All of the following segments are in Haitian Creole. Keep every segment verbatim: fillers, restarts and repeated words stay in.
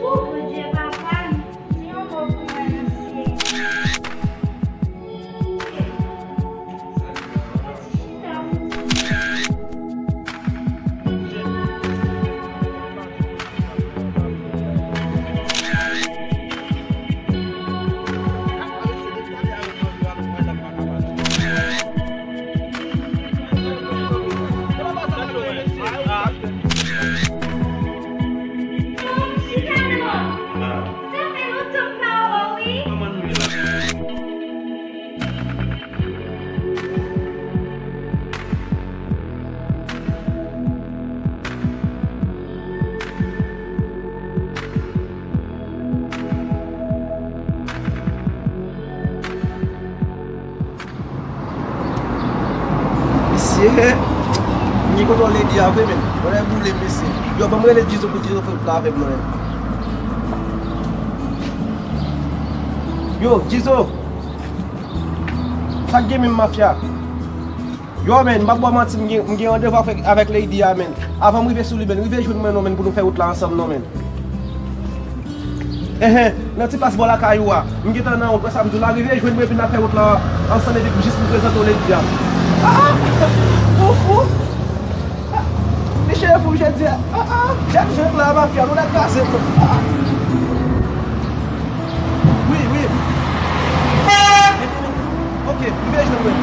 Bondye, papa m, di yon mo pou mwen, mesye. Mesye, m gen kontwòl Lady a vre, men. Mwen lè boule, mesye. Yo, ban m rele Djizo pou Djizo fè wout la avè m, non, men. Yo, Djizo! Sa k gen menm, mafya? Yo, men, m p ap ba w manti, m gen, m gen randevou avèk, avèk Lady a, men. Avan m rive sou li, men, rive jwenn mwen, non, men, pou nou fè wout la ansanm, non, men. Enhen, nan ti pas bò lakay ou a. M gentan nan wout, wè sa m di w la, rive jwenn mwen, epi n ap fè wout la ansanm, epi jis pou prezante w Lady a. Ah, ah! Ou fou? Ah, Michel fou jodi a. Ah, ah, Jack Jean la, mafya, nou la kraze m. Ah. Wi, wi. Ok, m vin jwenn mwen.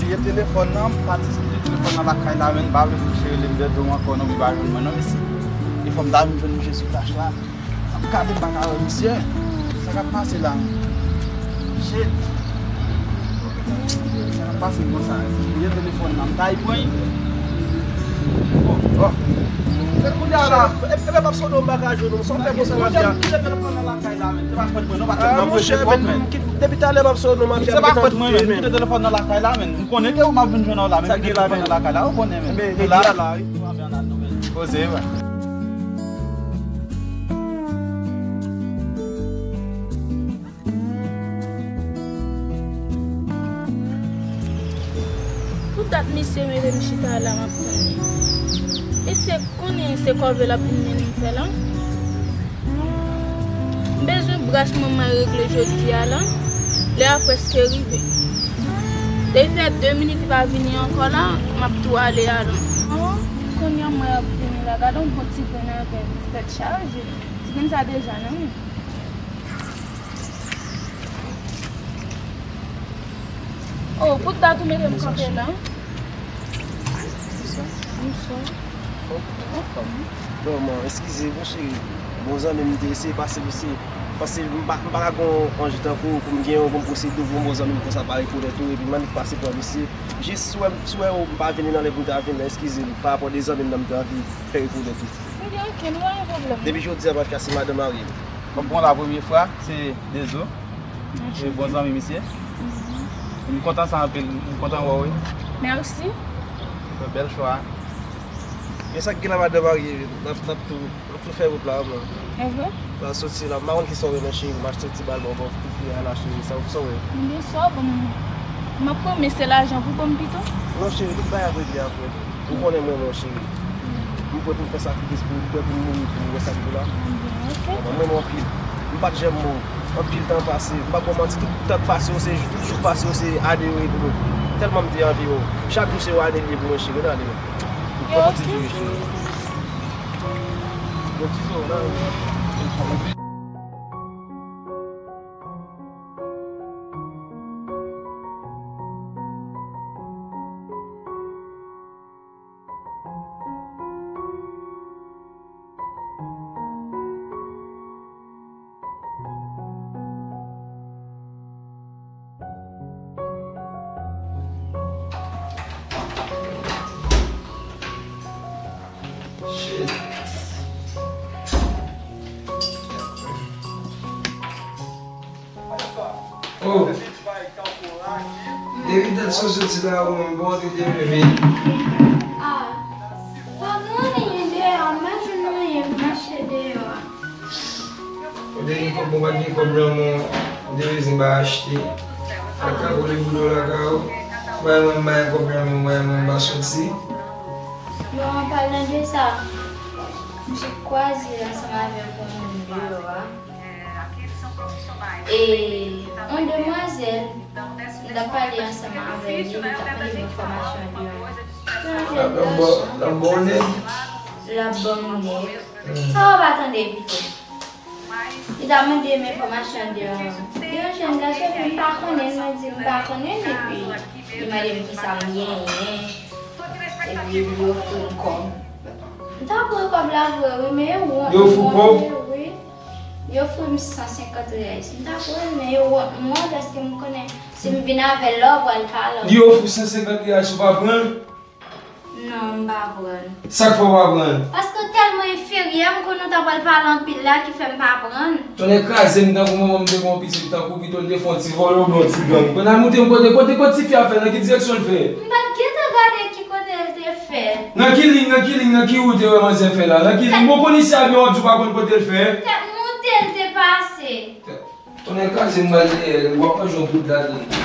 Bliye telefòn nan, m pa diskite telefòn nan lakay la, men m pa vle pou misye rele m de do ankò, non, m pa jwenn mwen, non, mesye. E fò m ta vin jwenn misye sou tach la. Ap gade m pa ka wè misye. Sa k ap pase la? Shit. Sa k ap pase konsa? Bliye telefòn nan, m ta pran. Oh, oh. Se kounye a la. E, e, e, m ap sonde w, m pa ka jwenn ou. Sa w fè konsa, mafya? Kite telefòn nan lakay la, men. Se pa fòt mwen, non, pa fòt mwen, se fòt mwen. Depi talè m ap sonde w, mafya. Se pa fòt mwen, men. Kite telefòn nan lakay la, men. M konnen ke ou m ap vin jwenn ou la, men. Kite telefòn nan lakay la, ou konnen, men. Men, la, la, wi. Poze, wi. Pou dat misye mete m chita la, m ap tann li. Misye konnen se kòve l ap vin mennen m fè la. M bezwen bras manman regle jodi a la. Lè a prèske rive. Depi fè de minit li pa vini ankò la, m ap tou ale a la. Oh, kounye a mwen ap vini la. Gade yon bon ti grenn avè m. Tèt chaje. Ti grenn sa deja nan men. Oh, pou dat ou mete m kanpe la. Bonswa. Anfòm. Non, man, eskize, mon cheri. Bon zanmi m te eseye pase misye. Paske m pa, m pa ka gon anj tankou w pou m gen yon, pou m posede yon bon zanmi m konsa pa rekonèt ou, epi m annik pase pran misye. Jis si w wè, si w wè m pa vini nan lè pou m ta vin la, eskize m, pa rapò de zanmi m nan m te anvi fè rekonèt ou. Ebyen, ok, nou pa gen pwoblèm. Depi jodi a, mafya, se madanm marye m. Bon, la premye fwa, se Dezo. Se bon zanmi misye. M kontan sa anpil, m kontan wè w, wi. Mèsi. Fè bèl chwa. Men sa k gen la, madanm marye, n ap, n ap tou, n ap tou fè wout la, man. Evre? N ap soti la, m pa konn kisa w renmen, cheri, m achte ti bal ba w, ba w, pou fi a la, cheri, sa w, sa w renmen. Ebyen, sa w ban m, m ap renmen se lajan pou ban m pito. Non, cheri, tout bagay ap regle apre. Ou konnen mwen, mon cheri. M prè pou m fè sakrifis pou ou, m prè pou m mouri pou ou, wè sa m di w la. Ebyen, ok. Mwen, mwen, anpil. M pa t janm mò. Anpil tan pase. M p ap ba w manti, tout tan k pase yo, se jou, tout jou k pase yo, se ane yo ye pou mwen. Tèlman m te anvi wè w. Chak jou se yon ane l ye pou mwen, cheri. Nan ale, men. Yo, ok, cheri. Yo, ti zo, nan ale. Shit. Oh. Depi dat sa w soti la, ou menm bon, ou te demen vit. Ah, pa gen anyen deyò, m pa jwenn anyen, m mache deyò a. Ou te gen kòb, ou pa t gen kòb nan men w, ou te bezwen bay achte. Ak ka vole boudon lakay ou, bay mwen, bay kòb nan men w, bay mwen, m pa soti. Bon, an palan de sa, m sot kwaze ansanm avèk yon moun deyò a. E yon demwazèl, m t ap pale ansanm avè li, li t ap mande m enfòmasyon deyò. L ap, l ap ba, l ap ba w nèg? L ap ban m nèg. Sa w pa tande pito. Li t ap mande m enfòmasyon de yon, de yon jèn gason, epi m pa konnen l, mwen di m pa konnen l, epi li mande m kisa m genyen, epi li ofri m kòb. M ta pran kòb la vre, wi, men yo wont. Yo ofri w kòb? Wi. Yo ofri m san senkant riyal. M ta pran l, men yo wont mwen, paske m konnen si m vin avè l la, w pral pale. Yo ofri w san senkant riyal, si w pa pran l? Non, m pa pran l. Sa k fè w pa pran l? Paske w tèlman enferyè, m konnen w ta pral pale anpil la, ki fè m pa pran l. Tonnè kraze m, tankou manman m te gen yon pitit tankou pito l te fè yon ti vòlò oubyen yon ti gang. Kounye a moute m kote, kote, kote tifi a fè, nan ki direksyon l fè? M pa t gentan gade ki kote l te fè. Nan ki liy, nan ki liy, nan ki ri w te wè manzè fè la? Nan ki liy? M poko konn isi a byen, w ap di w pa konn kote l fè? Tèt moute l te pase. Tonnè kraze m, m pral dèyè l, w ap manje yon bout ladan l.